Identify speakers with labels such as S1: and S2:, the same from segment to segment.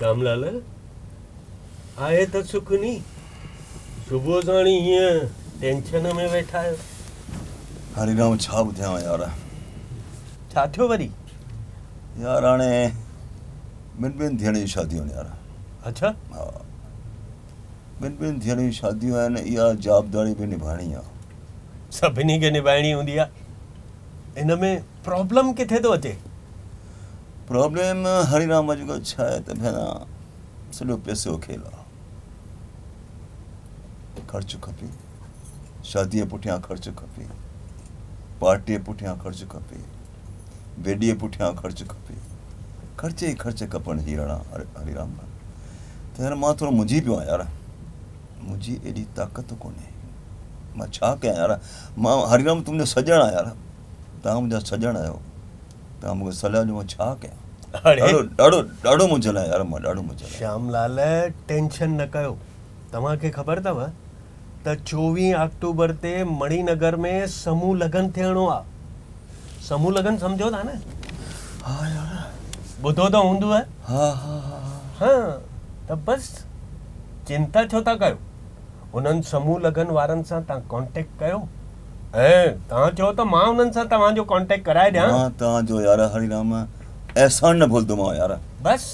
S1: شام لال، آهي ته سک ني، صبح ساڻ ئي هيئن ٽينشن ۾ ويٺا آهيو.
S2: هري رام ڇا ٻڌايانء يار.
S1: ڇا ٿيو وري؟
S2: يار هاڻي ٻن ٻن ڌيئرن جون شاديون آهن يار.
S1: اڇا.
S2: ها ٻن ٻن ڌيئرن جون شاديون آهن اها جوابداري به نڀائڻي آهي.
S1: سڀني کي نڀائڻي هوندي آهي. ان ۾ پرابلم ڪٿي ٿو اچي؟
S2: پرابلم هري رام اڄڪلهه ڇا آهي ته ڀيڻا سڄو پئسي جو کيل آ. خرچ کپي، شاديء پٺيان خرچ کپي، پارٽيء پٺيان خرچ کپي، ويڏيء پٺيان خرچ کپي، خرچ ئي خرچ کپن هيرڻا هري رام ته يار مان ٿورو منجهي پيو آهيان يار منهنجي ايڏي طاقت ڪونهي مان ڇا ڪيان يار مان هري رام تون منهنجو سڄڻ آهين يار توهان منهنجا سڄڻ آهيو توهان مون کي صلاح ڏيو مان ڇا ڪيان ڏاڍو ڏاڍو ڏاڍو منجهيل آهيان يار مان ڏاڍو منجهيل آهيان.
S1: شيام لال ٽينشن نه ڪيو توهان کي خبر اٿو ته چوويهه آڪٽوبر تي مڻي نگر ۾ سموهه لگن ٿيڻو آ سموهه لگن سمجهو ٿا نه؟
S2: ها يار.
S1: ٻڌو ته هوندو.
S2: ها ها ها
S1: ها ته بس چنتا ڇو ٿا ڪيو انهن سموهه لگن وارن سان توهان ڪانٽيڪٽ ڪيو ۽ توهان چئو ته مان انهن سان توهان جو ڪانٽيڪٽ ڪرائي ڏيان.
S2: مان توهان جو يار هري رام احسان نه ڀلندومانو يار.
S1: بس.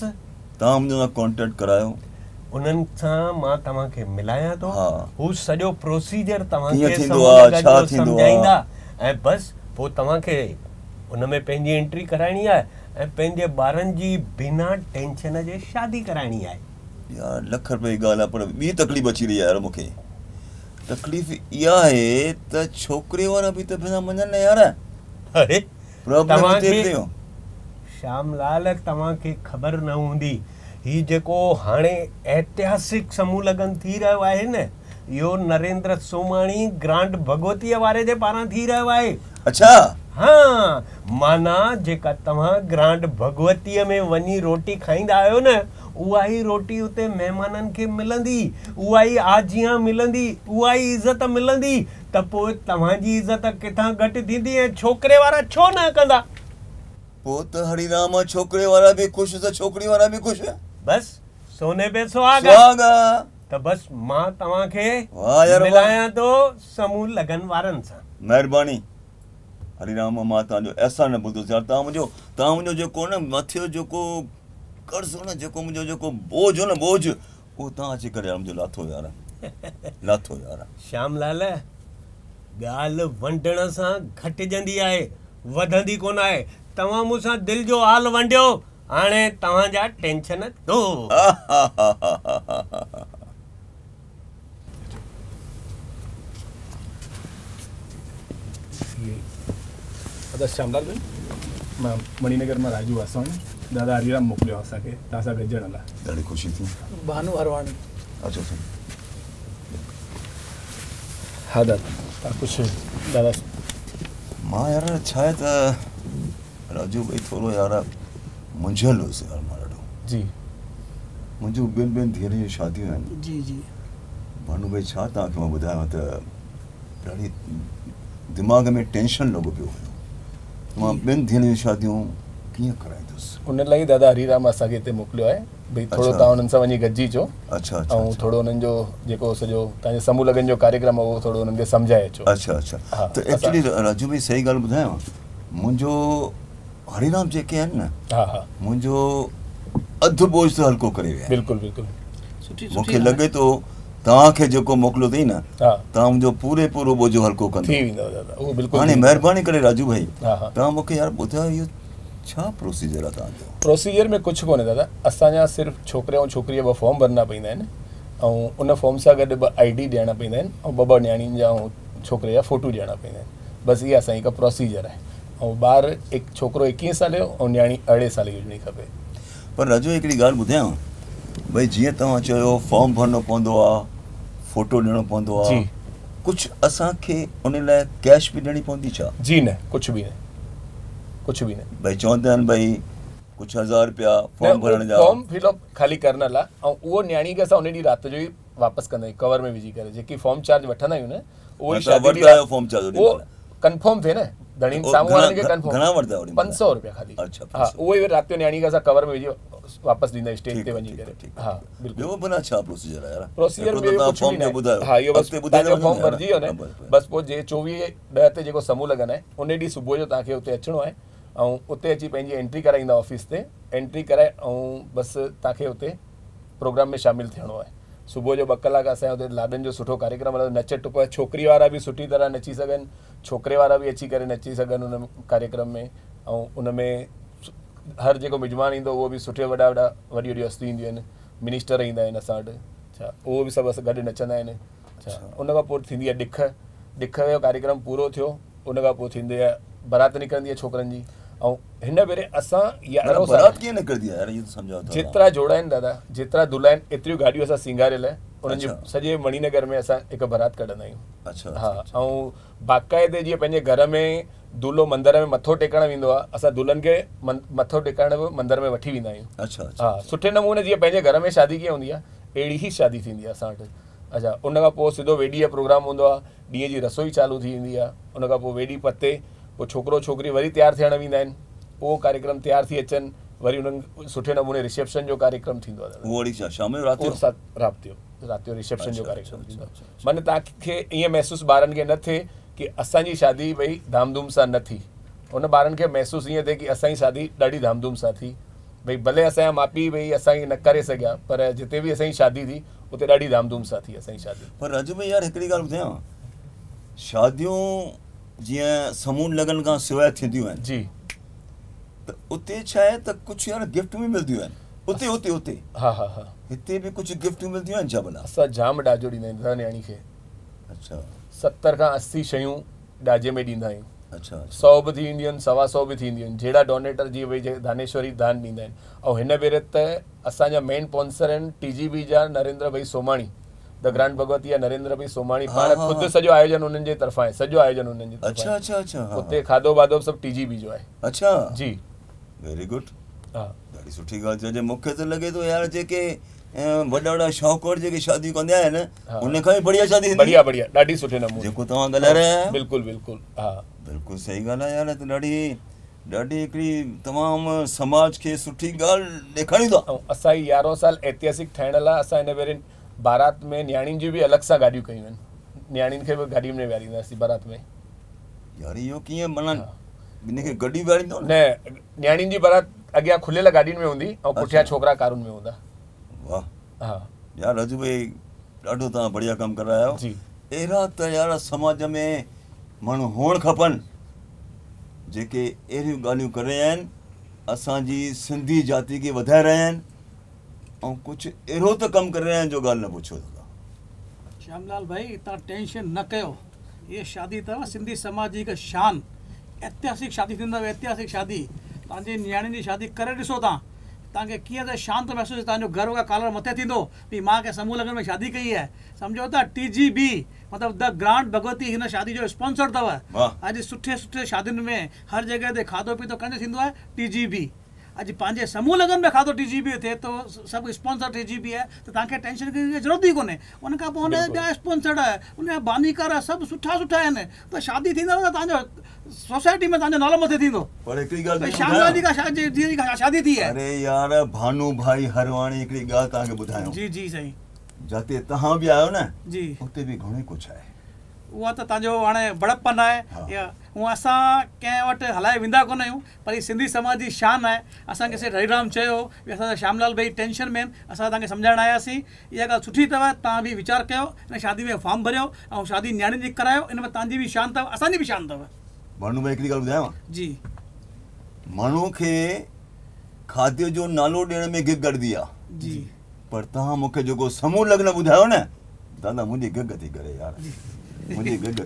S2: توهان منهنجو سان ڪانٽيڪٽ ڪرايو.
S1: انهن سان مان توهان کي ملايان ٿو.
S2: ها.
S1: هو سڄو پروسيجر توهان
S2: ڪيئن
S1: کي
S2: ٿيندو
S1: سموهه
S2: آ
S1: لگن
S2: ڇا
S1: جو
S2: ٿيندو آ.
S1: سمجهائيندا ۽ بس پوء توهان کي ان ۾ پنهنجي انٽري ڪرائڻي آهي ۽ پنهنجي ٻارن جي بنا ٽينشن جي شادي ڪرائڻي آهي.
S2: يار لک رپئي جي ڳالهه آ پر ٻي تڪليف اچي رهي آ يار مون کي. تڪليف اها آهي ته ڇوڪري وارا به ته ڀيڻا مڃن نه يار.
S1: اڙي
S2: پرابلم
S1: توهان
S2: اتي
S1: کي
S2: به ٿيو.
S1: شيام لال توهان کي خبر نه هوندي هي جيڪو هاڻي اتهاسڪ سموهه لگن ٿي رهيو آهي نه اهو نريندر سوماڻي گرانڊ ڀڳوتيء واري جي پاران ٿي رهيو آهي.
S2: اڇا.
S1: ها معنيٰ جيڪا توهان گرانڊ ڀڳوتيء ۾ وڃي روٽي کائيندا آهيو نه اها ئي روٽي اتي مهمانن کي ملندي، اها ئي آجيان ملندي، اها ئي عزت ملندي ته پوء توهان جي عزت ڪٿان گهٽ ٿيندي ۽ ڇوڪري وارا ڇو نه ڪندا؟
S2: پوء ته هري رام ڇوڪري وارا به خوش ته ڇوڪري وارا به خوش.
S1: بس سوني پي سهاڳا.
S2: سهاڳا.
S1: ته بس مان توهان کي
S2: واهه يار واهه.
S1: ملايان ٿو سموهه لگن وارن سان.
S2: مهرباني. هري رام مان توهان جو احسان نه ڀلندس يار توهان منهنجو توهان منهنجو جيڪو نه مٿي جو جيڪو قرض هو نه جيڪو منهنجو جيڪو بوجه هو نه بوجه اهو توهان اچي ڪري يار منهنجو لاٿو يار لاٿو يار.
S1: شيام لال ڳالهه ونڊڻ سان گهٽجندي آهي وڌندي ڪونه آهي توهان مون سان دل جو حال ونڊيو هاڻي توهان جا ٽينشن دور.
S2: هاهاهاهاهاهاها.
S3: دادا شيام لال ڀائي مان مڻي نگر مان راجو واسواڻي دادا هريرام موڪليو آهي اسان کي توهان سان گڏجڻ لاء.
S2: ڏاڍي خوشي ٿي.
S4: ڀانو هرواڻي.
S2: اچو سائين.
S3: ها دادا توهان ڪجهه دادا.
S2: مان يار ڇا آهي ته راجو ڀائي ٿورو يار منجهيل هيس يار مان ڏاڍو.
S3: جي.
S2: منهنجون ٻن ٻن ڌيئرن جون شاديون آهن.
S4: جي جي.
S2: ڀانو ڀائي ڇا توهان کي مان ٻڌايان ته ڏاڍي دماغ ۾ ٽينشن لڳو پيو هيو ته مان ٻن ڌيئرن جون شاديون ڪيئن ڪرائيندس.
S3: ان لاء ئي دادا هري رام اسان کي هتي موڪليو آهي ڀئي ٿورو توهان انهن سان وڃي گڏجي اچو
S2: اڇا اڇا
S3: ۽ ٿورو انهن جو جيڪو سڄو توهان جو سموهه لگن جو ڪاريڪرم آهي اهو ٿورو انهن کي سمجهائي اچو.
S2: اڇا اڇا ته ايڪچولي راجو ڀائي صحيح ڳالهه ٻڌايانو منهنجو هري رام جيڪي آهن نه
S3: ها ها
S2: منهنجو اڌ بوجه ته هلڪو ڪري ويا آهن.
S3: بلڪل بلڪل.
S4: سٺي
S2: مون
S4: سٺي
S2: کي لڳي ٿو توهان کي جيڪو موڪليو اٿئي نه
S3: ها
S2: توهان منهنجو پوري پورو بوجو هلڪو ڪندو.
S3: ٿي ويندو دادا اهو بلڪل
S2: هاڻي
S3: ٿي ويندو.
S2: مهرباني ڪري راجو ڀائي
S3: ها ها
S2: توهان مون کي يار ٻڌايو اهو ڇا پروسيجر آهي توهان جو.
S3: پروسيجر ۾ ڪجهه ڪونهي دادا اسان جا صرف ڇوڪري ۽ ڇوڪري جا ٻه فارم ڀرڻا پوندا آهن ۽ ان فارم سان گڏ ٻه I D ڏيڻا پوندا آهن ۽ ٻه ٻه نياڻين جا ۽ ڇوڪري جا فوٽو ڏيڻا پوندا آهن بس اها اسان جي هڪ پروسيجر آهي. ۽ ٻار هڪ ڇوڪرو ايڪيهين سالي جو ۽ نياڻي ارڙهين سالي جي هجڻي کپي.
S2: پر راجو هڪڙي ڳالهه ٻڌايانو ڀئي جيئن توهان چيو فارم ڀرڻو پوندو آ فوٽو ڏيڻو پوندو آ
S3: جي.
S2: ڪجهه اسان کي ان لاء ڪيش به ڏيڻي پوندي ڇا؟
S3: جي نه ڪجهه به نه ڪجهه به نه.
S2: ڀئي چوندا آهن ڀئي ڪجهه هزار رپيا
S3: نه
S2: فارم
S3: اهو
S2: ڀرڻ جا.
S3: فارم فل اپ خالي ڪرڻ لاء ۽ اهو نياڻي کي اسان ان ڏينهن رات جو ئي واپس ڪندا آهيون ڪور ۾ وجهي ڪري جيڪي فارم چارج وٺندا آهيون نه اهو ئي
S2: توهان
S3: شادي
S2: وٺندا
S3: ڏينهن
S2: آهيو فارم چارج اوڏي
S3: اهو
S2: مهل.
S3: ڪنفرم ٿئي نه. धणीनि साम्हूं वारनि खे कन्फर्म।
S2: घणा वठंदा आहियो?
S3: 500 रुपया ख़ाली।
S2: अच्छा,
S3: हा, उहो ई राति जो नियाणी खे असां कवर में विझी वापसि ॾींदा आहियूं स्टेज ते वञी करे। हा, बिल्कुलु।
S2: ॿियो भला छा प्रोसीजर आहे यार?
S3: प्रोसीजर
S2: हिकिड़ो
S3: ॿियो
S2: त तव्हां
S3: कुझु बि
S2: फॉर्म जो
S3: न
S2: ॿुधायो।
S3: आहे। हा, इहो बसि
S2: अॻिते ॿुधाईंदा
S3: तव्हांजो
S2: वञो
S3: फॉर्म
S2: न यार।
S3: भरिजी वियो
S2: हा,
S3: न,
S2: बसि, बसि।
S3: बसि पोइ जे 24/10 ते जेको समूह लॻन आहे उन ॾींहुं सुबुह जो तव्हांखे उते अचिणो आहे ऐं उते अची पंहिंजी एंट्री कराईंदा ऑफिस ते, एंट्री कराए ऐं बसि तव्हांखे उते प्रोग्राम में शामिल थियणो आहे। सुबुह जो 2 कलाक असांजे हुते लाॾनि जो सुठो कार्यक्रम हलंदो, नच टुप, छोकिरी वारा बि सुठी तरह नची सघनि, छोकिरे वारा बि अची करे नची सघनि उन कार्यक्रम में। ऐं उन में हर जेको मिजमान ईंदो उहो बि सुठे वॾा वॾा वॾी वॾी हस्तियूं ईंदियूं आहिनि, मिनिस्टर ईंदा आहिनि असां वटि, छा उहो बि सभु असां गॾु नचंदा आहिनि। छा उन खां पोइ थींदी आहे ॾिख, ॾिख जो कार्यक्रम पूरो थियो, उन खां पोइ थींदी आहे बारात निकिरंदी आहे छोकिरनि जी। ऐं हिन भेरे असां 11 साल
S2: बारात कीअं निकिरंदी आहे यार, इहो त सम्झाओ थोरो।
S3: जेतिरा जोड़ा आहिनि दादा, जेतिरा दूल्हा आहिनि, एतिरियूं गाॾियूं असां सिंगारियल आहिनि उन्हनि जी सॼे मणिनगर में असां हिकु बारात कढंदा आहियूं।
S2: अच्छा,
S3: हा, ऐं बाक़ाइदे जीअं पंहिंजे घर में दूल्हो मंदर में मथो टेकण वेंदो आहे, असां दुल्हन खे मथो टेकण बि मंदर में वठी वेंदा आहियूं।
S2: अच्छा, अच्छा।
S3: हा, सुठे नमूने जीअं पंहिंजे घर में शादी कीअं हूंदी आहे, अहिड़ी ई शादी थींदी आहे असां वटि। अच्छा, उन खां पोइ सिधो वेॾीअ जो प्रोग्राम हूंदो आहे, ॾींहं जी रसोई चालू थी वेंदी आहे। उन खां पोइ वेॾी पते, पोइ छोकिरो छोकिरी वरी तयारु थियण वेंदा आहिनि, उहो कार्यक्रम तयारु थी अचनि, वरी उन्हनि सुठे नमूने रिसेप्शन जो कार्यक्रम थींदो आहे।
S2: उहो वरी छा, शाम जो, राति जो?
S3: उहो राति जो, राति जो रिसेप्शन जो
S2: अच्छा,
S3: कार्यक्रम
S2: अच्छा,
S3: थींदो आहे।
S2: अच्छा, अच्छा।
S3: माना तव्हांखे ईअं महसूसु ॿारनि खे न थिए की असांजी शादी भई धाम-धूम सां न थी, उन ॿारनि खे महसूसु ईअं थिए की असांजी शादी ॾाढी धाम-धूम सां थी, भई भले असांजा माउ पीउ भई असांखे न करे सघिया, पर जिते बि असांजी शादी थी उते ॾाढी धाम-धूम सां थी असांजी शादी।
S2: पर राजू भाई यार हिकिड़ी ॻाल्हि ॿुधायां, शादियूं जीअं समूह लॻन खां सवाइ थींदियूं आहिनि
S3: जी,
S2: त उते छा आहे त कुझु यार गिफ्ट बि मिलंदियूं आहिनि उते उते उते।
S3: हा हा हा,
S2: हिते बि कुझु गिफ्ट मिलंदियूं आहिनि छा भला?
S3: असां जाम ॾाजो ॾींदा आहियूं दादा नियाणी खे।
S2: अच्छा।
S3: 70 खां 80 शयूं ॾाजे में ॾींदा आहियूं।
S2: अच्छा, अच्छा।
S3: 100 बि थी वेंदियूं आहिनि, 125 बि थी वेंदियूं आहिनि, जहिड़ा डोनेटर जीअं भई दानेश्वरी दान ॾींदा आहिनि। ऐं हिन भेरे त असांजा मेन स्पॉन्सर आहिनि टीजीबी जा नरेंद्र भाई सोमाणी, the grand Bhagwati जा नरेंद्र भाई सोमाणी, पाण ख़ुदि सॼो आयोजन उन्हनि जे तरफ़ां आहे, सॼो आयोजन उन्हनि जे तरफ़ां
S2: अच्छा,
S3: आहे।
S2: अच्छा, अच्छा, हा,
S3: उते
S2: हा।
S3: खाधो वाधो सभु टीजीबी जो आहे।
S2: अच्छा।
S3: जी।
S2: वेरी गुड,
S3: हा,
S2: ॾाढी सुठी ॻाल्हि चए। मूंखे त लॻे थो यार जेके वॾा वॾा शाहूकार जेके शादियूं कंदा आहिनि उन खां बि बढ़िया शादी थींदी।
S3: बढ़िया बढ़िया, ॾाढी सुठे नमूने
S2: जेको तव्हां ॻाल्हाए रहिया आहियो।
S3: बिल्कुलु बिल्कुलु, हा
S2: बिल्कुलु सही ॻाल्हि आहे यार, त ॾाढी ॾाढी हिकिड़ी तमामु समाज खे सुठी ॻाल्हि ॾेखारियूं था।
S3: ऐं असां 11 साल ऐतिहासिक ठाहिण लाइ असां हिन भेरे बारात में नियाणियुनि जूं बि अलॻि सां गाॾियूं कयूं आहिनि, नियाणियुनि खे बि गाॾी में विहारींदासीं बारात में।
S2: यार इहो कीअं माना ॿिन्ही खे गॾु विहारींदो
S3: न? नियाणियुनि जी बारात अॻियां खुलियल गाॾियुनि में हूंदी ऐं पुठियां छोकिरा कारुनि में हूंदा।
S2: वाह
S3: हा
S2: यार राजू भाई, ॾाढो तव्हां बढ़िया कमु करे रहिया आहियो
S3: जी।
S2: अहिड़ा त यार समाज में माण्हू हुअणु खपनि जेके अहिड़ियूं ॻाल्हियूं करे रहिया आहिनि, असांजी सिंधी जाति खे वधाए रहिया आहिनि ऐं कुझु अहिड़ो त कमु करे रहिया आहिनि जो ॻाल्हि न पुछो दादा।
S4: श्यामलाल भाई, तव्हां टेंशन न कयो, हीअ शादी अथव सिंधी समाज जी हिकु शान, ऐतिहासिक शादी थींदव, ऐतिहासिक शादी। तव्हांजी नियाणियुनि जी शादी करे ॾिसो तव्हां, तव्हांखे कीअं त शांत महसूसु, तव्हांजो गर्व खां कॉलर मथे थींदो भई मां कंहिं समूह लॻन में शादी कई आहे। सम्झो था टीजीबी मतिलबु the grand Bhagwati हिन शादी जो स्पॉन्सर अथव। अॼु सुठे सुठे शादियुनि में हर जॻह ते खाधो पीतो कंहिंजो थींदो आहे? टीजीबी। अॼु पंहिंजे समूह लॻन में खाधो टीजीबी थिए थो, सभु स्पॉन्सर टीजीबी आहे, त तव्हांखे टेंशन करण जी ज़रूरत ई कोन्हे। उन खां पोइ हुन ॿिया स्पॉन्सर्ड उनजा बानीकार सभु सुठा सुठा आहिनि, त शादी थींदव त तव्हांजो सोसाइटी में तव्हांजो नालो मथे थींदो।
S2: पर हिकिड़ी ॻाल्हि
S4: श्यामलाल जी का शादी थी आहे।
S2: अरे यार भानु भाई हरवाणी, हिकिड़ी ॻाल्हि तव्हांखे ॿुधायो।
S4: जी जी साईं।
S2: जाते तव्हां बि आहियो न
S4: जी,
S2: उते बि घणो ई कुझु आहे।
S4: उहा त तव्हांजो हाणे बड़पन आहे, या हूअं असां कंहिं वटि हलाए वेंदा कोन आहियूं, पर हीअ सिंधी समाज जी शान आहे। असांखे सेठ हरिराम चयो भई असांजा श्यामलाल भाई टेंशन में आहिनि, असां तव्हांखे सम्झाइण आयासीं। इहा ॻाल्हि सुठी अथव, तव्हां बि वीचार कयो, हिन शादी में फॉर्म भरियो ऐं शादी नियाणियुनि जी करायो, इन में तव्हांजी बि शान अथव, असांजी बि शान अथव।
S2: भानु भाई हिकिड़ी ॻाल्हि ॿुधायांव?
S4: जी।
S2: माण्हू खे खाधे जो नालो ॾियण में गिग गड़दी आहे
S4: जी,
S2: पर तव्हां मूंखे जेको समूह लॻन ॿुधायो न दादा, मुंहिंजी गिग थी करे यार, मुंहिंजी गिग।